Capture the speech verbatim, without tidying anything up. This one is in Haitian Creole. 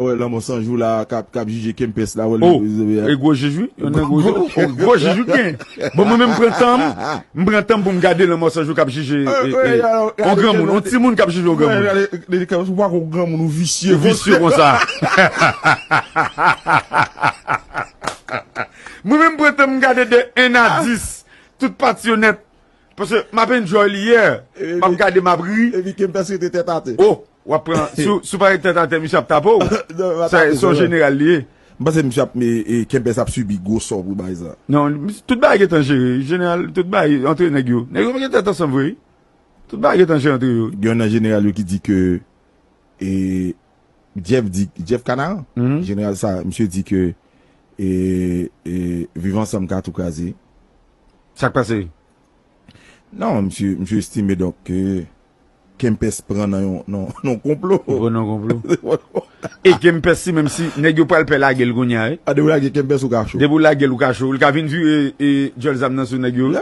Wè, Lanmò San Jou la, k ap, k ap jije Kempès la, wè, oh, e gwo jij, wi. Yon nan gwo, gwo jij, wi, gen. Bon, mwen menm, m pran tan m, m pran tan m pou m gade Lanmò San Jou k ap jije, e, e, yon granmoun, yon timoun k ap jije yon granmoun. Ou pa kon granmoun, ou visye. Ou visye konsa. Mwen menm, m pran tan m gade de un à dix, tout pati yo nèt. Paske m ap enjoy li yè. M ap gade, m ap ri. Epi Kempès rete tèt atè. Oh, w ap pran, si w, si w pa rete tèt atè, misye ap tape w. Sa, se yon jeneral li ye. M panse misye ap, e, e, Kempès ap sibi gwo sò pou bagay sa. Non, tout bagay gentan jere. Jeneral, tout bagay antre nèg yo. Nèg yo pa gen tèt ansanm vre. Tout bagay gentan jere antre yo. Gen yon nan jeneral yo ki di ke, e, Jeff di, Jeff Canaran, jeneral sa, misye di ke, e, e, Viv Ansanm ka tou kraze. Sa k pase? Non, misye, misye estime donk ke Kempès pran nan yon, nan, nan yon konplo. Li pran nan yon konplo. E Kempès, si, menm si nèg yo pral pè lage l kounye a, wi. A, depi w lage Kempès, ou ka cho. Depi w lage l, ou ka cho. Li ka vin vire, e, djòl zam nan sou nèg yo.